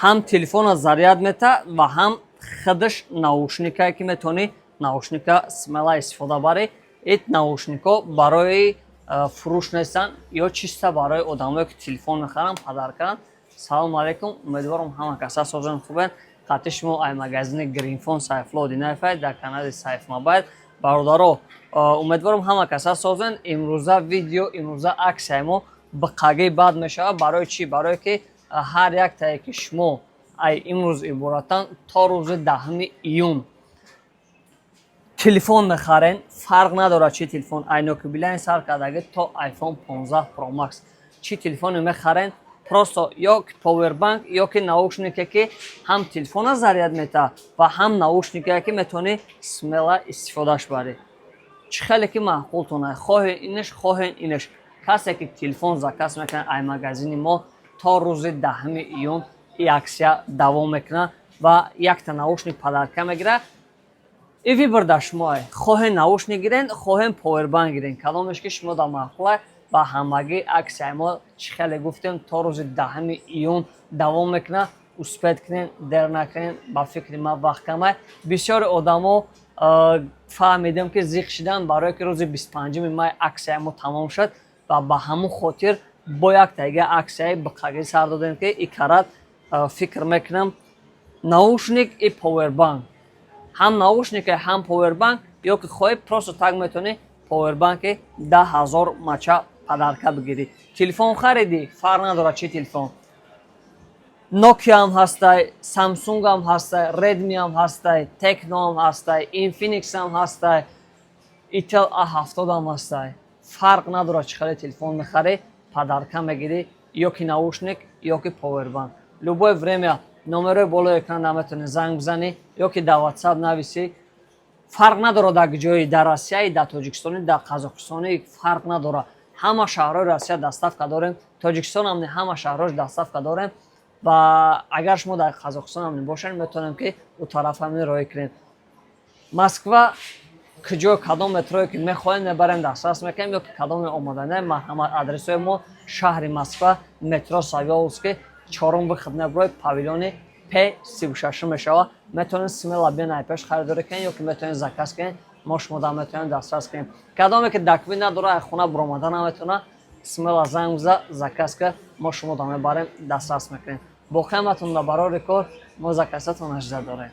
Ҳам телефона заряд мета ва ҳам худаш наушникае, ки метавонӣ наушника смело истифода барӣ. Ит наушникҳо барои фурӯш нестанд ё чисто барои одамое, ки телефон мехаранд, подаркаранд. Салому алайкум, умедворам, ҳама каса созен, хубен. Хати шумо ай магазини Гринфон Сайфулло Одинаевай дар канали Сайф Мобайл. Бародаро, умедворам, ҳама каса созен. Имрӯза видео, имрӯза аксияи мо биқагӣ бад мешавад. Барои чӣ? Барое ки ҳар яктае ки шумо ай имрӯз иборатан то рӯзи 10-уми июн телефон мехарен, фарқ надорад, чӣ телефон, ай Nokia Билайн сар кардаги то iPhone 15 Pro Max, чӣ телефоне мехарен, просто ё повербанк ё ки наушнике, ки ҳам телефона заряд метаҳад ва ҳам наушнике, ки метавонӣ смело истифодаш барӣ. Чӣ хеле ки маъқултон, хоҳе инаш, хоҳе инаш. Касе ки телефон заказ мекунад ай магазини мо, то рӯзи 10-уми июн и аксия давом мекунад ва якта наушник подарка мегирад. И выбор дар шумоа: хоҳем наушник гирен, хоҳем повербанк гирен, кадомеш ки шумо дар маъқула. Ба ҳамагӣ аксияи мо, чӣ хеле гуфтем, то рӯзи 10-уми июн давом мекунад. Успеть кунен, дер накунен. Ба фикри ман, вақт камай. Бисёри одамо фаҳмидем, ки зиқ шидан, барое ки рӯзи 25-уми май аксияи мо тамом шуд ва ба ҳамун хотир бо як тайга аксияи биқагӣ сар додем, ки и карат, фикр мекунам, наушник и повербанк, ҳам наушника, ҳам повербанк, ё ки хоҳӣ, просто так метавонӣ повербанки 10 000 мАча подарка бигирӣ. Телефон харидӣ, фарқ надорад, чӣ телефон: Nokia ҳам ҳастай, Samsung ҳам ҳастай, Redmi ҳам ҳастай, Tecno ҳам ҳастай, Infinix ҳам ҳастай, Itel A70 ҳам ҳастай. Фарқ надорад, чӣ хеле телефон мехарӣ, подарка мегирӣ ё ки наушник, ё ки повербанк. Любое время номерои болои экран наметавонӣ занг бизанӣ ё ки дар WhatsApp нависӣ. Фарқ надорад, дар ҷои, дар Россияи, дар Тоҷикистони, дар Қазоқистони, фарқ надорад. Ҳама шаҳрҳои Россия доставка дорем, Тоҷикистон ҳам ҳама шаҳрҳош доставка дорем ва агар шумо дар Қазоқистон ҳам бошед, метавонем, ки ӯ тараф ҳам роҳӣ кунем. Москва куҷо, кадом метрое ки мехоҳем, мебарем, дастрас мекунем ё ки кадоме омодане, марҳамат. Адресҳои мо: шаҳри Москва, метро Савёловский, чорум выход меброи, павилони П 36 мешавад. Метавонед смело биён, пеш харидорӣ кунед ё ки метавонед заказ кунед, мо шумо да метавонем дастрас кунем. Кадоме ки документ надора, ай хона буромада наметавона, смело занг биза, заказ ка, мо шумо да мебарем, дастрас мекунем. Боқиаматон да барори кор, мо заказатон ажда дорем.